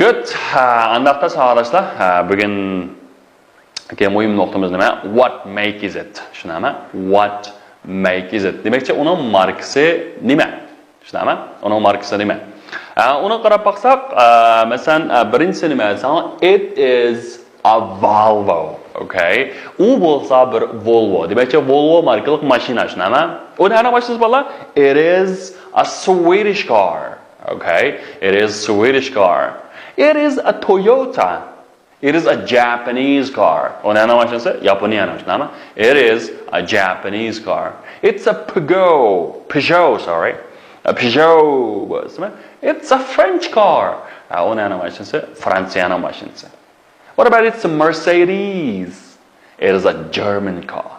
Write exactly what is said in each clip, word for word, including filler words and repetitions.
Good. ھە، ئانداقتا ساۋاقداشلار، ھە، بۈگۈنكى مۇھىم نۇقتىمىز نېمە؟ What make is it؟ شۇنداقمۇ؟ What make is it؟ دېمەكچى، ئۇنىڭ ماركىسى نېمە؟ شۇنداقمۇ؟ ئۇنىڭ ماركىسى نېمە؟ ھە، ئۇنى قاراپ باقساق، ھە، مەسىلەن، ھە، بىرىنچىسى نېمە دېسەڭ، it is a Volvo. Okay. ئۇ بولسا بىر Volvo. دېمەكچى، Volvo ماركىلىق ماشىنا، شۇنداقمۇ؟ ئۇ نەنىڭ ماشىنىسى بالىلار؟ It is a Swedish car. Okay. It is Swedish car. It is a Toyota. It is a Japanese car. ئۇ نەنىڭ ماشىنىسى؟ ياپونىيەنىڭ، شۇنداقمۇ؟ It is a Japanese car. It's a Peugeot. Peugeot, sorry. A Peugeot بولسىمۇ؟ It's a French car. ھە، ئۇ نەنىڭ ماشىنىسى؟ فرانسىيەنىڭ ماشىنىسى. What about it's a Mercedes? It is a German car.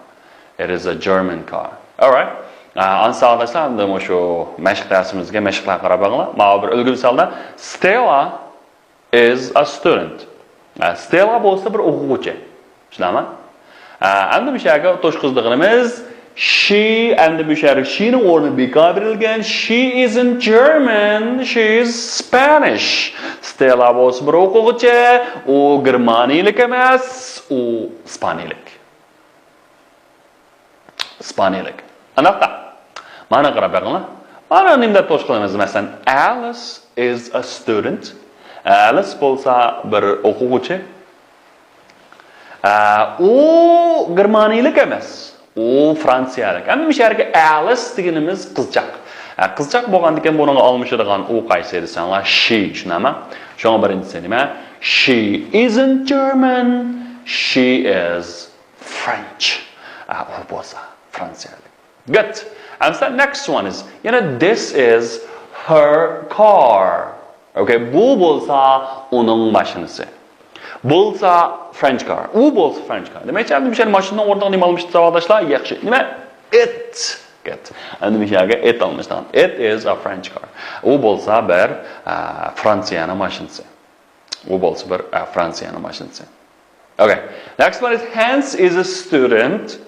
It is a German car. All right. ئا، ئەمدى ساۋاقداشلار، ئەمدى مۇشۇ مەشىق دەرسىمىزگە مەشىقلەرگە قاراپ بېقىڭلار. ماۋۇ بىر ئۈلگە مىسالدا، Stella is a student. ئا، Stella بولسا بىر ئوقۇغۇچى. شۇنداقمۇ؟ ئا، ئەمدى مۇشۇ يەرگە توشقۇزىدىغىنىمىز she، ئەمدى مۇشۇ يەرگە she نىڭ ئورنى بىكار بېرىلگەن. She isn't German, she is Spanish. Stella بولسا بىر ئوقۇغۇچى، ئۇ گېرمانىيەلىك ئەمەس، ئۇ ئىسپانىيەلىك. ئىسپانىيەلىك. ئانداقتا، مانا قاراپ بېقىڭلار. مانا نېمە دەپ توشقىلىمىز؟ مەسىلەن، Alice is a student. ئەلىس بولسا بىر ئوقۇغۇچى. ئە، ئۇ گېرمانىيەلىك ئەمەس. ئۇ فرانسىيەلىك. ئەمدى مۇشۇ يەرگە ئەلىس دېگىنىمىز قىزچاق. ئە، قىزچاق بولغاندىكىن بۇنىڭغا ئالمىشىدىغان ئۇ قايسى دېسەڭلار، she، شۇنداقمۇ؟ شۇڭا بىرىنچىسى نېمە؟ She isn't German. She is French. ئە، ئۇ بولسا فرانسىيەلىك. Good. ئەمسە next one is، يەنە this is her car. Okay، بۇ بولسا ئۇنىڭ ماشىنىسى. بولسا French car. ئۇ بولسا French car. دېمەكچى، ئەمدى مۇشۇ ماشىنىنىڭ ئورنىغا نېمە ئالمىشتى ساۋاقداشلار؟ ياخشى. نېمە؟ It. Good. ئەمدى مۇشۇ يەرگە it ئالمىشتىغان. It is a French car. ئۇ بولسا بىر، ئە، فرانسىيەنىڭ ماشىنىسى. ئۇ بولسا بىر، ئە، فرانسىيەنىڭ ماشىنىسى. Okay. Next one is Hans is a student.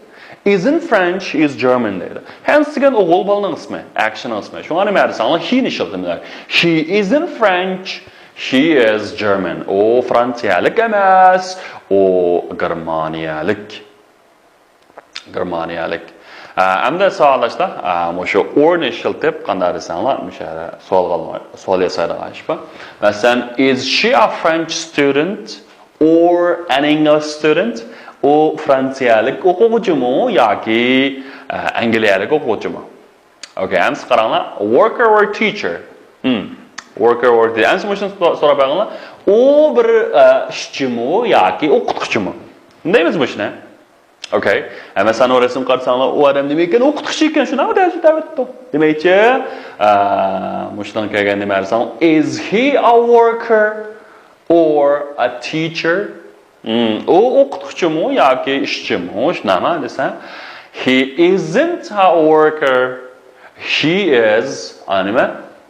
Isn't French, is German دەيدۇ. Hans دېگەن ئوغۇل بالىنىڭ ئىسمى، ئەر كىشىنىڭ ئىسمى. شۇڭا نېمە دېسەڭلار، he نى ئىشلىتىمىز. He isn't French, he is German. ئۇ فرانسىيەلىك ئەمەس، ئۇ گېرمانىيەلىك. گېرمانىيەلىك. ئە، ئەمدى ساۋاقداشلار، ئە، مۇشۇ or نى ئىشلىتىپ، قانداق دېسەڭلار، مۇشۇ يەردە سوئالغا، سوئال ياسايدىغان ئىش بار. مەسىلەن، is she a French student or an English student? ئۇ فرانسىيەلىك ئوقۇغۇچىمۇ ياكى، ئە، ئەنگلىيەلىك ئوقۇغۇچىمۇ؟ Okay، ئەمسە قاراڭلار. Worker or teacher? Hmm. Worker or teacher. ئەمسە مۇشۇنى سو-، سوراپ بېقىڭلار. ئۇ بىر، ئە، ئىشچىمۇ ياكى ئوقۇتقۇچىمۇ؟ دەيمىز مۇشۇنى. Okay. ئە، مەسىلەن، ئۇ رەسىمگە قارىساڭلار، ئۇ ئادەم نېمە ئىكەن؟ ئوقۇتقۇچى ئىكەن، شۇنداقمۇ؟ دەرس ئۆتەۋېتىپتۇ. دېمەكچى، ئە، مۇشۇنىڭ كەلگەن نېمە دېسەڭ، is he a worker or a teacher? Hmm، ئۇ ئوقۇتقۇچىمۇ ياكى ئىشچىمۇ؟ شۇنداقمۇ دېسە، he isn't a worker, he is a نېمە؟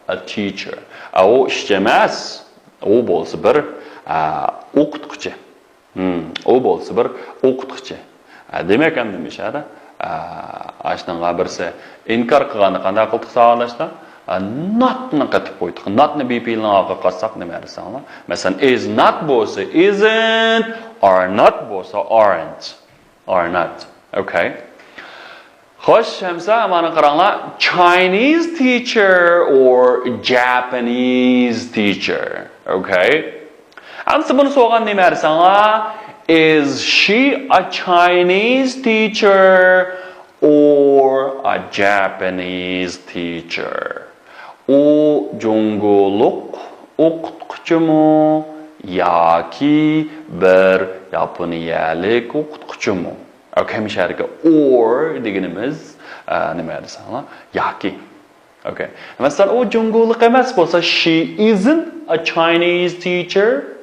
A teacher. ئە، ئۇ ئىشچى ئەمەس، ئۇ بولسا بىر، ئە، ئوقۇتقۇچى. Hmm، ئۇ بولسا بىر ئوقۇتقۇچى. ئە، دېمەك، ئەمدى مۇشۇ يەردە، ئە، ئاشۇنىڭغا بىرسى ئىنكار قىلغاندا قانداق قىلدۇق ساۋاقداشلار؟ ئە، not نى قېتىپ قويدۇق. Not نى بىر پېئىلنىڭ ئالدىغا قاتساق نېمە دېسەڭلار؟ مەسىلەن، is not بولسا isn't، are not بولسا aren't. Are not. Okay. خوش، ئەمسە مانا قاراڭلار. Chinese teacher or Japanese teacher. Okay. ئەمسە بۇنى سورىغان نېمە دېسەڭلار؟ Is she a Chinese teacher or a Japanese teacher? ئۇ جۇڭگولۇق ئوقۇتقۇچىمۇ ياكى بىر ياپونىيەلىك ئوقۇتقۇچىمۇ؟ Okay، مۇشۇ يەردىكى or دېگىنىمىز، ئە، نېمە دېسەڭلار؟ ياكى. Okay. مەسىلەن، ئۇ جۇڭگولۇق ئەمەس بولسا، she isn't a Chinese teacher.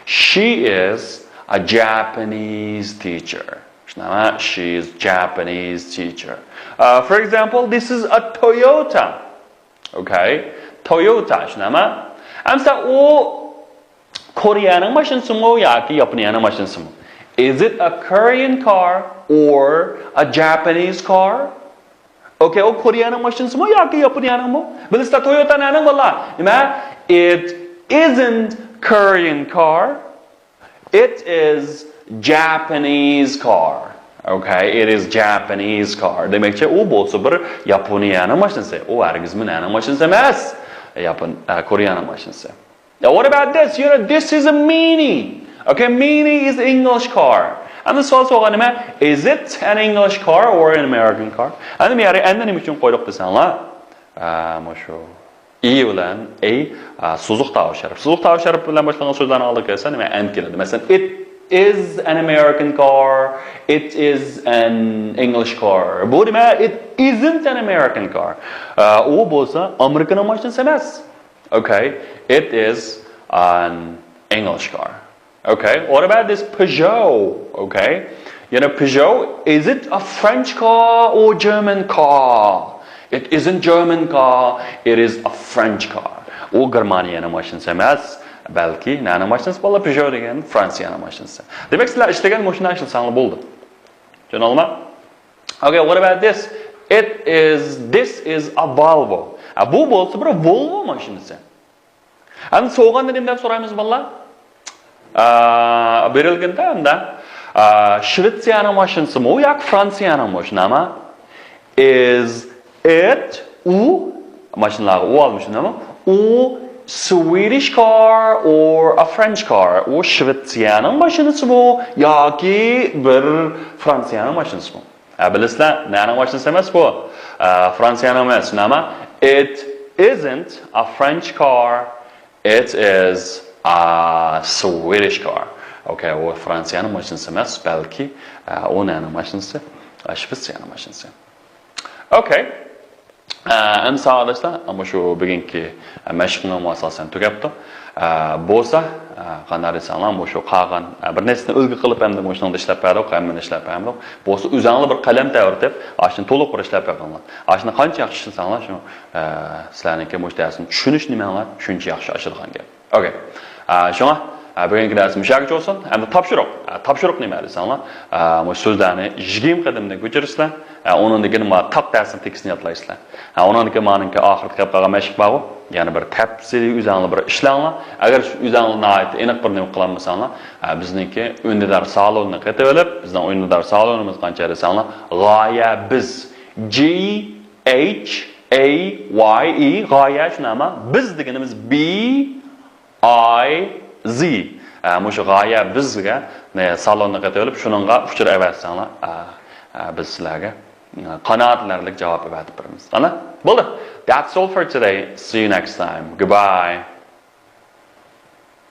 She is a Japanese teacher. شۇنداقمۇ؟ She is Japanese teacher. Uh, for example, this is a Toyota. Okay. Toyota، شۇنداقمۇ؟ ئەمسە ئۇ كورېيەنىڭ ماشىنىسىمۇ ياكى ياپونىيەنىڭ ماشىنىسىمۇ؟ Is it a Korean car or a Japanese car? Okay، ئۇ كورېيەنىڭ ماشىنىسىمۇ ياكى ياپونىيەنىڭمۇ؟ بىلىسىلەر، تويوتا نەنىڭ بالىلار؟ نېمە؟ It isn't Korean car. It is Japanese car. Okay, it is Japanese car. دېمەكچى، ئۇ بولسا بىر ياپونىيەنىڭ ماشىنىسى. ئۇ ھەرگىزمۇ نەنىڭ ماشىنىسى ئەمەس. ياپون، ئە، كورېيەنىڭ ماشىنىسى. Now, what about this? You know, this is a Mini. Okay, Mini is English car. ئەمدى سوئال سوغان نېمە؟ Is it an English car or an American car? ئەمدى مەيەر ئەمدى نېمە ئۈچۈن قويدۇق دېسەڭلار؟ ئە، مۇشۇ ئى بىلەن ئەي، ئە، سوزۇق تاۋۇش ھەرپ. سوزۇق تاۋۇش ھەرپ بىلەن باشلانغان سۆزلەرنىڭ ئالدىغا كەلسە نېمە؟ ئەن كېلىدۇ. مەسىلەن، it is an American car. It is an English car. بۇ نېمە؟ It isn't an American car. ئە، ئۇ بولسا ئامېرىكىنىڭ ماشىنىسى ئەمەس. Okay, it is an English car. Okay, what about this Peugeot? Okay, you know, Peugeot, is it a French car or German car? It isn't German car, it is a French car. ئۇ گېرمانىيەنىڭ ماشىنىسى ئەمەس، بەلكى نەنىڭ ماشىنىسى؟ بالىلار، Peugeot دېگەن فرانسىيەنىڭ ماشىنىسى. دېمەك، سىلەر ئىشلىگەن ماشىنا ئىشلىسەڭلار بولدى. چۈشەندىڭلارمۇ؟ Okay, what about this? It is, this is a Volvo. ئە، بۇ بولسا بىر Volvo ماشىنىسى. ئەمدى سوغاندا نېمە دەپ سورايمىز، بالىلار؟ ئا، بېرىلگەندە ئەمدى، ئا، شىۋېتسىيەنىڭ ماشىنىسىمۇ ياكى فرانسىيەنىڭمۇ، شۇنداقمۇ؟ Is it, ئۇ، ماشىنىلارغا ئۇ ئالمىشىدۇ، ئۇ Swedish car or a French car? ئۇ شىۋېتسىيەنىڭ ماشىنىسىمۇ ياكى بىر فرانسىيەنىڭ ماشىنىسىمۇ؟ ھە، بىلىسىلەر، نەنىڭ ماشىنىسى ئەمەس بۇ؟ ئە، فرانسىيەنىڭ ئەمەس، نېمە؟ It isn't a French car, it is a Swedish car. Okay, ئۇ فرانسىيەنىڭ ماشىنىسى ئەمەس، بەلكى، ئە، ئۇ نەنىڭ ماشىنىسى؟ ئە، شىۋېتسىيەنىڭ ماشىنىسى. Okay. ئە، ئەمدى ساۋاقداشلار، مۇشۇ بۈگۈنكى، ئە، مەشىقنىڭ ئاساسەن تۈگەپتۇ. ئە، بولسا، ئە، قانداق دېسەڭلار، مۇشۇ قالغان، ئە، بىر نەرسىنى ئۈلگە قىلىپ، ئەمدى مۇشۇنىڭدا ئىشلەپ بەردۇق، ھەممىنى ئىشلەپ بەردۇق. بولسا ئۆزەڭلار بىر قەلەم تەۋرىتىپ، ئاشۇنى تولۇق بىر ئىشلەپ بېقىڭلار. ئاشۇنى قانچە ياخشى ئىشلىسەڭلار، شۇ، ئە، سىلەرنىڭكى مۇشۇ دەرسنى چۈشىنىش نېمەڭلار شۇنچە ياخشى ئاشىدىغان گەپ. Okay. ئا، شۇڭا، ئا، بۈگۈنكى دەرسىمىز مۇشۇ يەرگىچە بولسۇن. ئەمدى تاپشۇرۇق. ئا، تاپشۇرۇق نېمە دېسەڭلار، ئا، مۇشۇ سۆزلەرنى يىگىرمە قېتىمدىن كۆچۈرىسىلەر. ئا، ئۇنىڭدىن كېيىن مانا تاق دەرسنىڭ تېكىستىنى يادلايسىلەر. ئا، ئۇنىڭدىن كېيىن مانىڭكى ئاخىرىدا قېلىپ قالغان مەشىق بارغۇ. يەنە بىر تەپسىلىي ئۆزەڭلار بىر ئىشلەڭلار. ئەگەر شۇ ئۆزەڭلار ناھايىتى ئېنىق بىر نېمە قىلالمىساڭلار، ئا، بىزنىڭكى ئۈندىدار سالونىنى قېتىۋېلىپ، بىزنىڭ ئۈندىدار سالونىمىز قانچە دېسەڭلار، غايە بىز، G H A Y E، غايە شۇنداقمۇ؟ بىز دېگىنىمىز B I Z. ئە، مۇشۇ غايە بىزگە، نە، سالوننى قېتىۋېلىپ، شۇنىڭغا ئۇچۇر ئەۋەتسەڭلار، ئە، ئە، بىز سىلەرگە، ئە، قانائەتلىنەرلىك جاۋاب ئەۋەتىپ بېرىمىز. ئانا، بولدى. That's all for today. See you next time. Goodbye.